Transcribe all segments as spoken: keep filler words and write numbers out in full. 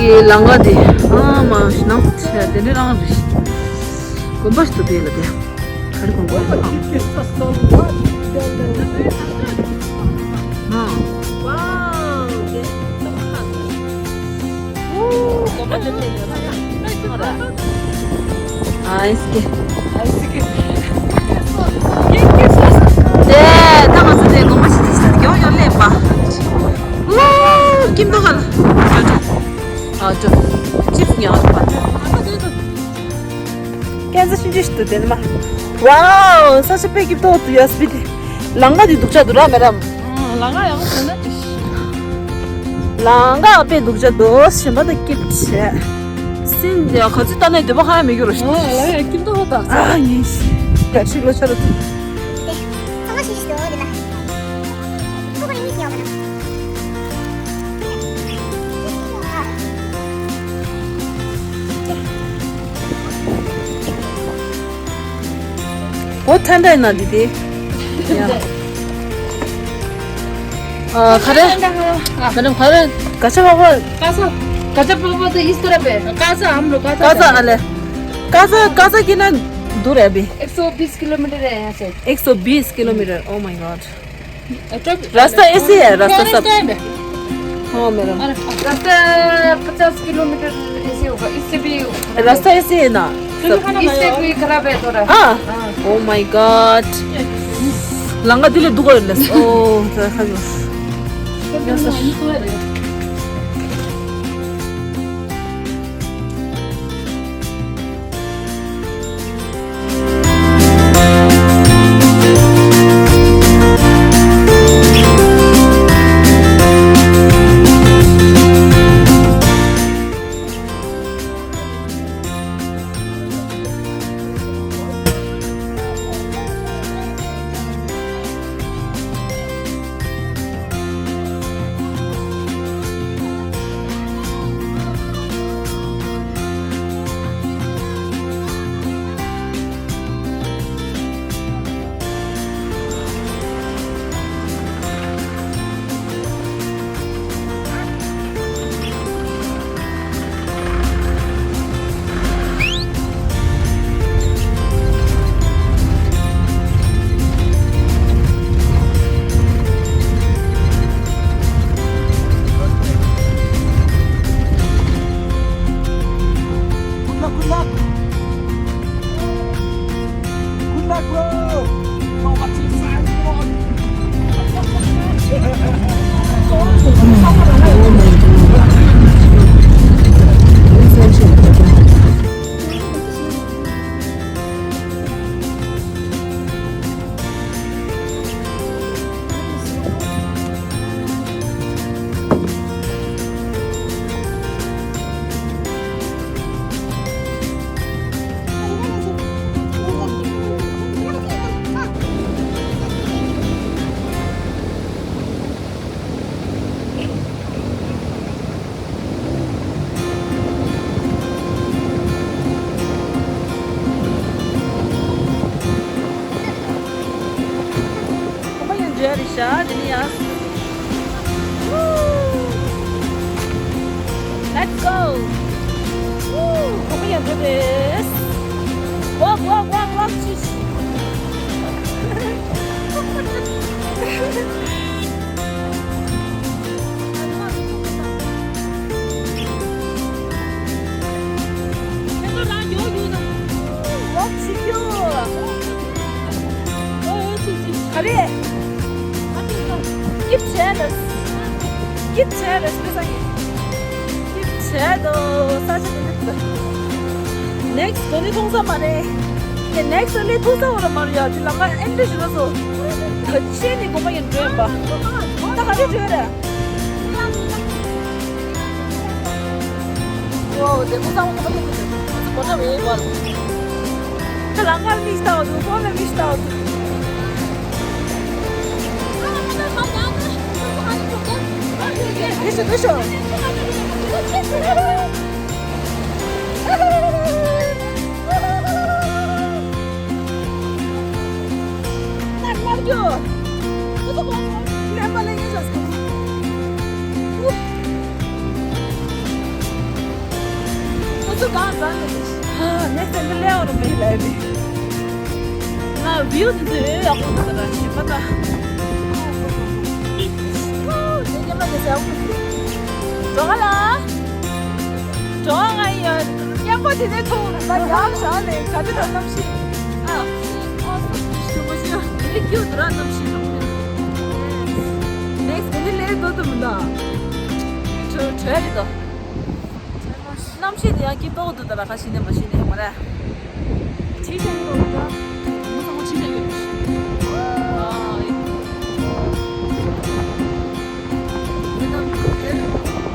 ལང་ཀ་དེ་ཨ་མ་ཞིག་ནང་ཆེ་དེ་འདྲའི་རང་རེད། དགོན་པ་ཞིག་ཏུ་དེ་ལ་དེ་ག་རེ་དགོན་པ་ཡིན་ནམ། ཨ། ཨོ། དགོན་པ་དེ་དེ་ཡོད་ན། ཨ་ཨིས་ཀེ། ཨ་ཨིས་ཀེ། དེ་ད་ང་ཚོ་དེ་དགོན་པ་ཞིག་དེ་ཞིག་ཡོང་ཡོང་ལེན་པ། ཨོ། ཀིམ་ཏོ་ག་ལ། ཨ་ཅོ། ཅིབས་ཉོ་བ། ཁྱེད་ཚོ་ཤིན་ཅི་ཞིག་ཏུ་དེ་ནི་མ། ཝའོ། ས་ཆ་དཔེ་སྐྱིད་ཏོག་ཏུ་ཡོད་སྤི་དེ། ལང་ཀ་འདི་སྡུག་ཅག་འདུག་ར་མེ་རམ། ལང་ཀ་ཡག་པོ་བྱུང་ན་ཅི། ལང་ཀ་དཔེ་སྡུག་ཅག་འདུག་ཞིམ་པ་དང་སྐྱིད་བྱས། སིན་ཡ་ག་ཚོད་ལྟ་ནས་འདོད་པ་ཧ་ཡ་མི་འགྱུར་རོ། ལང་ཀ་ཡག་སྐྱིད་ཏོག་ད། ཨ་ཡིན། རྒྱ་ཤི་ལོ་ཆ་རོ། ཚང་མ་ཤི་ཤི་འདུག་འདི་ལ། ཁོ་ཁོ་ནི་མི་ཤི་ཡོང་གི་ན། ཨོ་ཐན་ཐན་ན་འདི་དེ། ཨ་ཁ་རེ། ཁ་རེ་ཁ་རེ། काचा पापड़। काचा। काचा पापड़ तो इस तरह पे है। काचा हम लोग काचा काचा कहते हैं। अले। काचा काचा कितना दूर है अभी? एक सौ बीस किलोमीटर है यहाँ से। एक सौ बीस किलोमीटर। Oh my God। रास्ता ऐसे ही है, रास्ता सब। हाँ, मेरा। रास्ता पचास किलोमीटर ऐसे होगा, इससे भी खराब है। रास्ता ऐसे ही है ना? सब। इससे भी खराब है थोड़ा। हाँ। Oh my God। लंगा दिले दुगो लस। Oh, तो खा लो। Good luck, good luck. Good luck, bro. གོམ་པ་ཡང་འགྲོ་ཡ་རེད་ཤག་དེ་ནི་ཡ། Let's go. གོམ་པ་ཡང་འགྲོ་རེད། Walk, walk, walk, walk. ག་རེ། སྐྱིད་བྱས་ལ། སྐྱིད་བྱས་ལ་སྐྱིད་ས་ཡིན། སྐྱིད་བྱས་དོ་ས་ཆ་དེ་འདྲ་དོ། Next གོ་ནི་མཐོང་ས་མ་རེད། དེ་next ལས་མཐོང་ས་བ་ར་མ་རེད་ཡ། དེ་ལ་ང་ཨེ་འདྲ་ཞིག་ལ་སོ། ད་ཆེ་ནི་གོ་མ་ཡིན་འགྲོ་ཡིན་པ། ད་ག་རེ་འགྲོ་རེད། ཨོ། དེ་ཁོ་ཚང་མ་ཁོ་ཡིན་དེ། ཁོ་ཚང་མ་ཡིན་པ། ཁ་ལ་ཁ་མི་ལྟ་བ་འདུག་ཁོ་ལ་མི་ལྟ་བ་འདུག་དེ་ཤོ་དེ་ཤོ། ལབ་རྒྱུ། ཁོ་ཚོ་ཁོ་ཚོ་ལེན་པ་ལེན་ཡིན་ཟེར། ཨུ། སེམས་པ་ལས་འོར་མེད་ལ་རེད། ང་བིའུ་དེ་ཚོ་ཡོད་ཡག་པོ་འདུག་ད་ཞིམ་པ་ད། ཨོ་ཉི་མ་དེ་ཟ་འོ་འགྲོ་ག་ལ། འགྲོ་ག་ང་ཡ་མཉམ་པོ་དེ་ནས་ཐོང་ལ་ཡག་ཤག་ལས་ག་དེ་ད་གནམ་གཤིས། ཨ་ཨོ་སོ་སོ་སོ་སོ་སོ་ཡི་ཁྱིའུ་དུ་ར་གནམ་གཤིས་ལ། ནེགསི་དེ་ནས་ལས་དོ་དུ་མི་འདའ། བྲོས་བྲོས་རེད་དོ། གནམ་གཤིས་དེ་ཡང་སྐྱིད་པོ་འདུག་ད་ལ་ཁ་ཤི་ནས་མ་ཤི་ནས་མ་རེད། ཁྲིད་བྱས་ཡོད་འདུག་ད། མི་ཚང་མ་ཁྲིད་བྱས་ཡོད། ཨ་ཡིན། མི་རྣམས་དེར་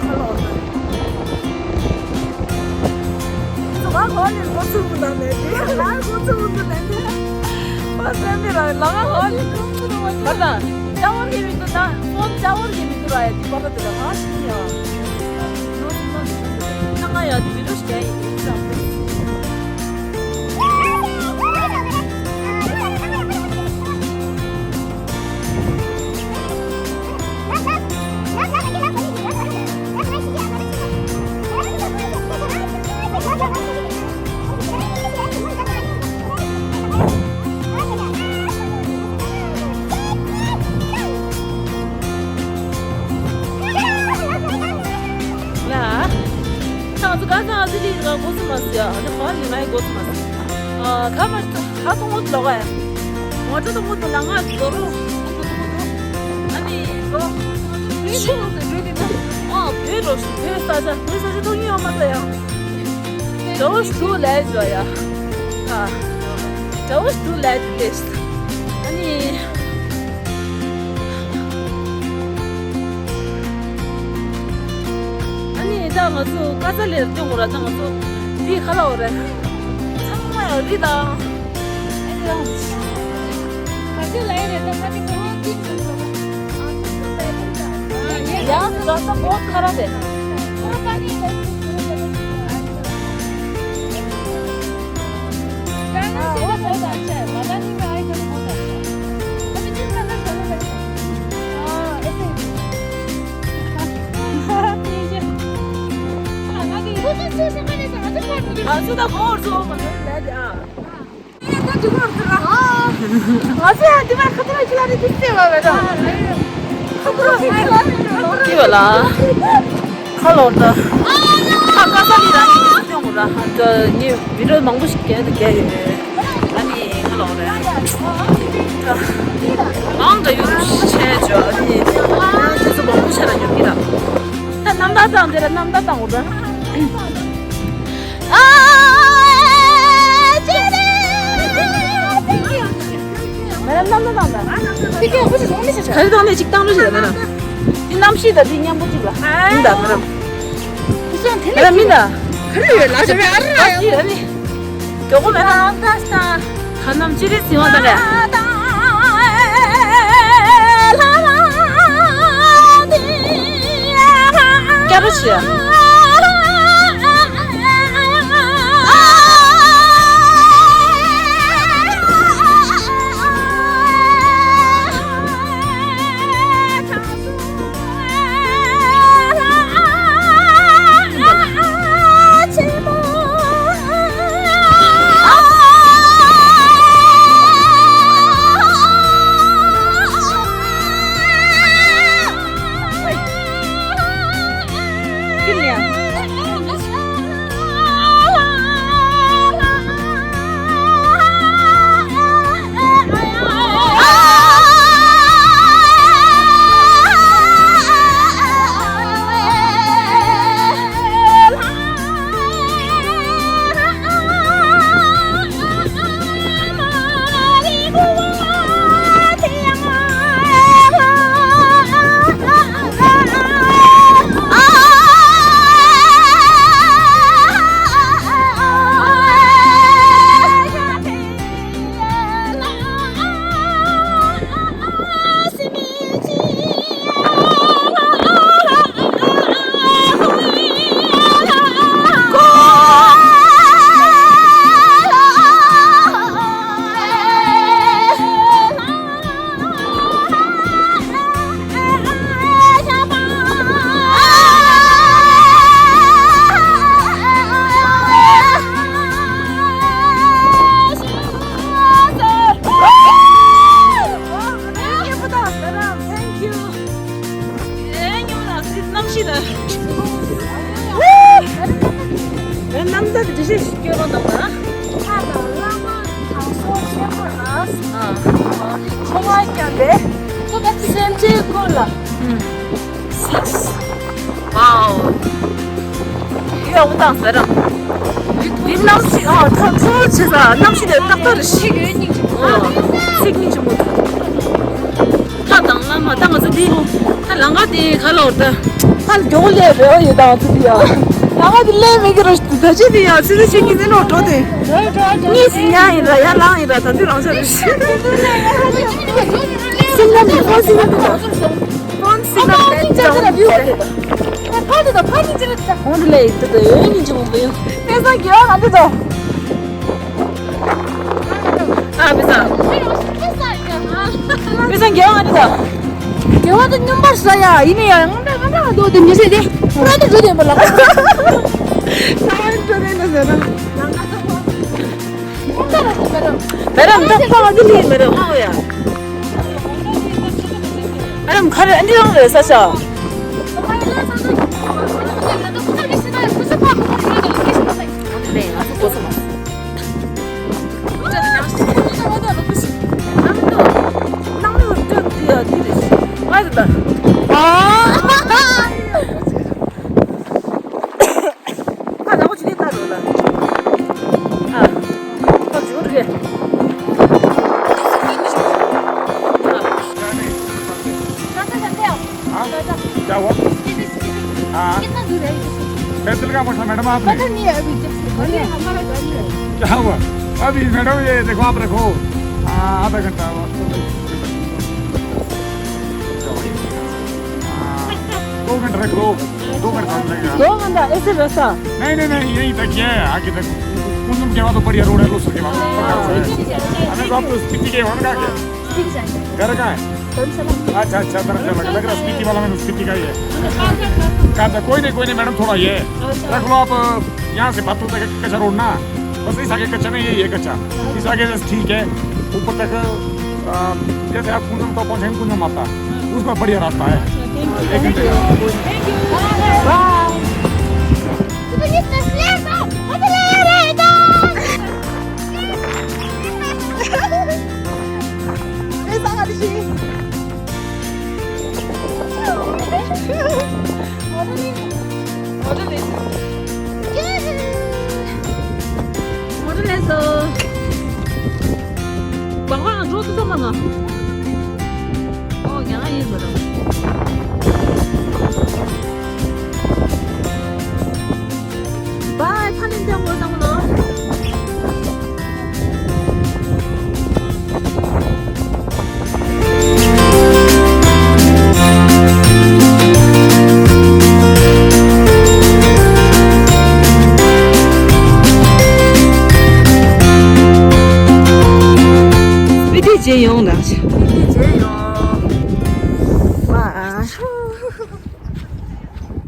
ཁ་ལོག་ད། ཚོ་ག་གོ་ནས་འགོ་ཚུགས་མི་འདུག་ནས་དེ་ལ་འགོ་ཚུགས་མི་འདུག་ནས་དེ། ཨ་སེམས་པའི་ལ་ལ་ང་གོ་ནས་འགོ་ཚུགས་མི་འདུག་ད། ལྟ་བར་གྱི་མི་འདུག་ད། ཕོན་ལྟ་བར་གྱི་མི་འདུག་ར་ཡ་དེ་པ་པ་དེ་ལ་ང་ཤི་ཡ། ང་ཡ་དེ་བི་ཌིའོ་ཞིག་ཡིན་ཙང་། ལ། ང་ཚོ་ག་ཚང་ཨ་ཙི་ལི་ང་འགོ་ཚུགས་མ་སི་ཡ། ཨ་ནི་ག་ནི་ང་ཡི་འགོ་ཚུགས་མ་སི། ཨ་ག་མ་ག་ཐོང་འུ་ལོག་ཨ། ང་ཚོ་ཐོང་འུ་ལ་ང་ཚོ་རུ། ཨ་ནི་གོ། ཆུ་ལོག་ཏུ་འགྲོ་གི་འདུག་ཨ་བོད་རོ་བོད་ས་ཆ་བོད་ས་ཆ་ཐོང་ཡོད་མ་ས་ཡ། དྲ་བོ་ཞུ་ལས་ཞོ་ཡ། ཨ། དྲ་བོ་ཞུ་ལས་དེ་ལས། ཨ་ནི། ཨ་ནི་ད་ང་ཚོ་ཀ་ས་ལེར་སྐྱོང་གོ་ར་ད་ང་ཚོ་དེ་ཁ་ལ་འོ་རེད། ཚང་མ་ཡ་རི་དང་། ཨ་ནི་ཡང་། ག་ཚོད་ལ་ཡ་རེད་ད་ཁ་ཅིག་གོ་ཧོ་ཅིག་ཡང་ལ་ས་བོད་ཁ་ར་རེད། ང་ཚོ་ད་གོར་ཚོ་མ་ནོར་ལ་དེ་ཨ། ང་ཚོ་ཡང་དེ་མ་ཁ་ཐོར་ཁྱི་ལ་རེ་དུས་ཚེ་བ་བས་ར། ཁ་ཐོར་ཁྱི་ལ་རེ་དུས་ཚེ་བ་ལ། ཁ་ལོར་ད། ཁ་ཁ་ས་ནི་ར་ནི་ཚེ་བ་ར། ད་ནི་བི་ཌིའོ་མང་པོ་ཞིག་རྒྱག་ད་རྒྱག་ཡོད་རེད། ཨ་ནི་ཁ་ལོར་རེད། ཨང་ད་ཡུ་ཤེ་ཅོ་ཨ་ནི། ང་ཚོ་མང་པོ་ཤ་ར་ཉོ་གི་ར། ད་གནམ་ཐང་དང་དེ་ལ་གནམ་ཐང་དང་འོ་ད། ཨ། ཅེ་རེ། མེ་ར་གནམ་ཐང་དང་ད། ཏི་ཀེ་ཧུ་ཅི་སོང་མི་ཤེས་ཆ། ག་རེ་དང་ནས་ཅིག་བཏང་རོགས་བྱེད་ད་མེ་ར། འདི་གནམ་གཤིས་དང་འདི་མཉམ་པོ་ཅིག་ལ། མི་འདའ་མེ་ར། ཧུ་སོང་དེ་མེ་ར་མི་འདའ། ག་རེ་ཡོད་ལ་ཞོ་རེ་ཨ་ར་ཡོད། མགྱོགས་པོ་མེད་ན། ད་ད། ད་ནམ་ཅི་རིགས་ཟིན་བ་ད་རེད། སྐྱ་རོ་ཞིག་ཨོ་དང་ཟེར་རམ། འདི་གནམ་གཤིས་ཨ་ཐོ་ཐོ་ཆེ་ས་གནམ་གཤིས་དེ་ཏག་ཏག་རེད་ཤི། ཚིག་ཉིན་ཆི་མོ། ཁ་དང་ལ་མ་ད་ང་ཚོ་འདི་ད་ལང་ཀ་དེ་ག་ལ་འོར་ད། ཧ་ལ་མགྱོགས་ལས་རེ་བ་ཡོད་དང་ཚོ་འདི་ཡ། ལང་ཀ་དེ་ལས་མེད་ཀྱི་རོ་ད་ཅི་འདི་ཡ་སི་སི་ཆེ་གི་ནི་ནོ་འགྲོ་དེ། གཉིས་སི་ཉ་ཡིན་ར་ཡ་ལང་ཡིན་ར་ད་འདི་རང་ཆ་རེད་ཤི། སི་ཉ་མི་ཧོ་སི་ཉ་མི་ཧོ། ཕོན་སི་ནམ་ལེ་ཅང་ཏེ། ཕ་དེ་དང་ཕ་གཉིས་ཅི་རེད་ད། ཕོན་ལེ་ཏེ་ཏེ་ཡོད་ཉིན་ཅི་མོ་མོ་ཡོད། དཔེ་ས་གི་ཨ་ཧ་དེ་དང་། ཨ་མི་ས། དཔེ་ས་གི་ཨ་དེ་དང་། དགེ་བ་དེ་སྙོམས་པར་ཟ་ཡ་ཡིན་ནི་ཡ་ང་འདྲ་ང་འདྲ་འདུག་དེ་མི་ཟེར་ཏེ། ཁོ་ར་དེ་འགྲོ་དེ་མ་ལ། ཁ་བ་འགྲོ་དེ་ན་ཟེར་ན། མེ་རམ་ད་ཁ་བ་དེ་ལི་མེ་རམ་ཨ་ཡ། ཨ་རམ་ཁ་རེ་ཨ་འདི་རང་རེད་ས་ཆ། हाँ? क्या हुआ? हाँ। पैदल का पूछा मैडम आपने? पता नहीं है अभी, जब से अरे, हमारा गाड़ी है। क्या हुआ? अभी मैडम ये देखो, आप रखो। हाँ, आधा घंटा हुआ। हाँ, दो मिनट रख लो। दो मिनट रख लेंगे। दो घंटा ऐसे रास्ता? नहीं, नहीं, नहीं, यहीं तक ही है, आगे तक। कुंदन के बाद तो बढ़िया रोड है, लोसर के बाद पक्का रोड है। हमें तो आप तो स्पीति के हो ना, कहाँ के? घर कहाँ है? अच्छा, अच्छा, धर्मशाला का। लग रहा स्पीति वाला मैंने स्पीति का ही है। कहाँ था? कोई नहीं, कोई नहीं मैडम, थोड़ा ये रख लो आप, यहाँ से बातू तक कच्चा रोड ना, बस इस आगे कच्चा नहीं है, ये कच्चा, इस आगे से ठीक है, ऊपर तक, अ, जैसे आप कुंदन तो पहुँचेंगे, कुंदन माता, उसमें बढ़िया रास्ता है। एक घंटे का। Bye. ཕ་ནི་འདི་མོ་བཏང་ལོ། སྤི་ཏི་རྗེས་ཡོང་ལ། སྤི་ཏི་རྗེས་ཡོང་།